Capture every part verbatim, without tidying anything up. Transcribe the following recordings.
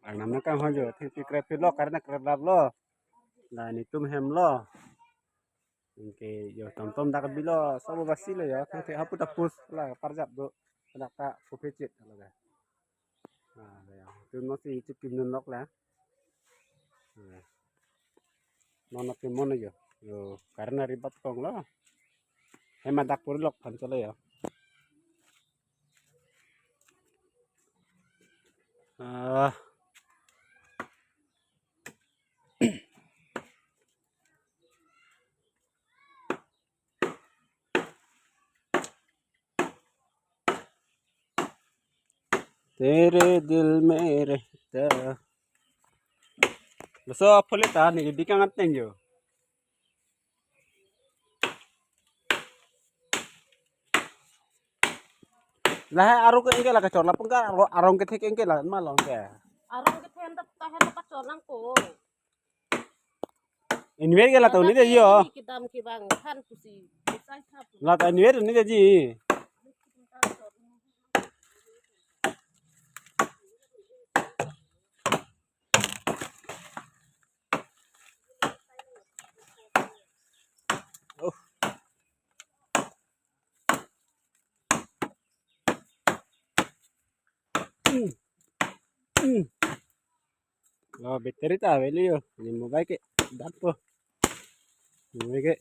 Arnam nangkanghon jo, thengpi krep pilo, current krep laplo. La netum hemlo. Anke jo tomtom dak bilo, sobo basi lo jo, thengte hapu ta post la parjap do, dak ta kuphe chit lo ga. Ah, ya. Tu no si chip kim dun lok la. Ah. Non na pimon jo. Jo, current ari bat kong lo. Hem adak pur lok phan cholo jo. Ah. Tere dil mere ta. Laso aphulit ta ne bikang ateng jo. Lahai arong ke ingke la kachor, lapen ke arong, arong kethek ingke la ma long ke. Arong kethe ta tahan kachor nangkok. Inver ke la to ni de jo. Kedam kevang than pusi. Sai thap. La ta inver ni de ji. Oh. Hmm. Hmm. Lo battery ta avelo jo. Ni mobile ke dat po. Mobile ke.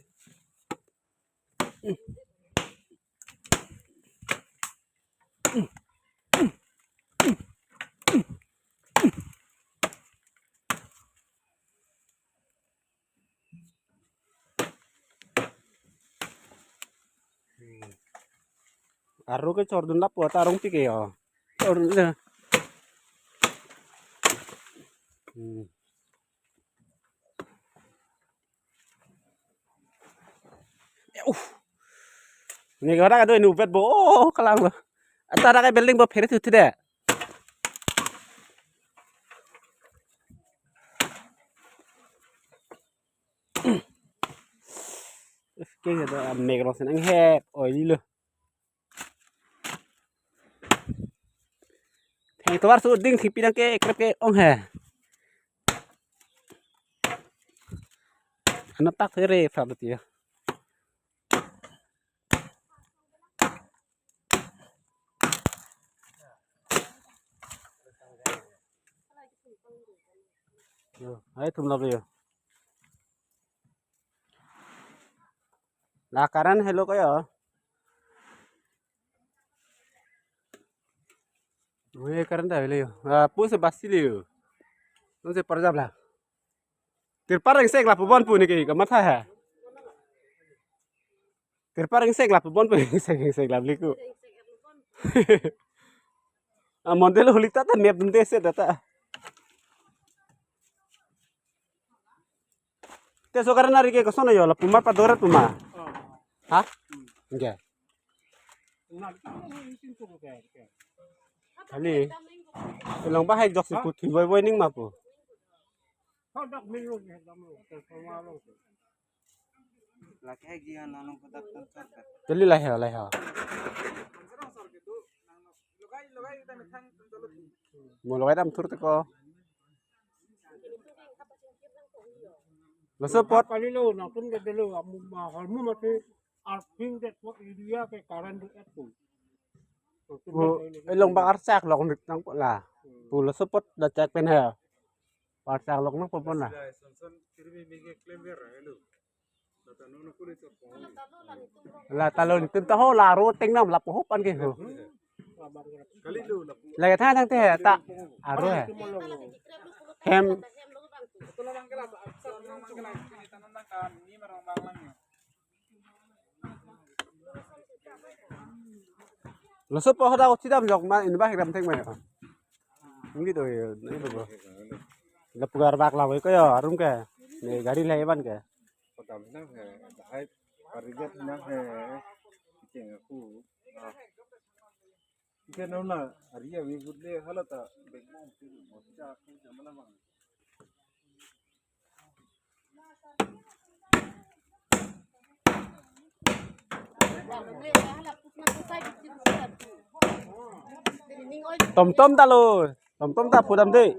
Arong ke chordun lapu ta arong pike jo. Chordun le. Hmm. Uh. Ni kara ado ini upet bo. Oh, kalang lo. Ata ada kayak building bo phere tu tidak. Ke ada mek rong senang hep. Oh, ini lo. Theng tovar su ding thengpi nangke krep ke ong he. Ano tak fere sa betul ya. Yo, hai tum lagi yo. La current helo kayo. Oi, current ta helo yo. Ah, pusi basi le yo. Nung se parjap la. Tirpal ringsek lapu bon pu neke kamatha he. Tirpal ringsek lapu bon pu ringsek ringsek lap liku. Ah, mondelo huli ta ta mep dunde se data. Te so current ari ke koson yo lapu mar pa dorat pu ma. Ha? Enggak. Kali. Ilong ba hai jok si puthi boy boy ning ma pu. Kali lahai lahai. Mo logai dam thur te ko. Laso apot. Kali lo nangtum ke delo amu ma hormu mati arping det po area ke current do et po. Pu, ilong bak archak lok nik nang ko la. Pu laso apot da chak pen he. Archak lok nang po pon la. La ta lo netum ta ho la aro tengnam lapu hop an ke ho. Lagi tha nang te ta aro he. Hem. Laso po hoda uchi dam jok ma inba hiram thek ma ya. Ngi do ye, ngi do bo. Lapu gar bak la ko ya, arum ke. Ne gari le ban ke. Padam nang he, hai pariget nang he. Cheng aku. Ikan nona, ari awi gudle halata. Bekmong tu mocha aku jamana bang. Tomtom ta lo, tomtom ta pudam de.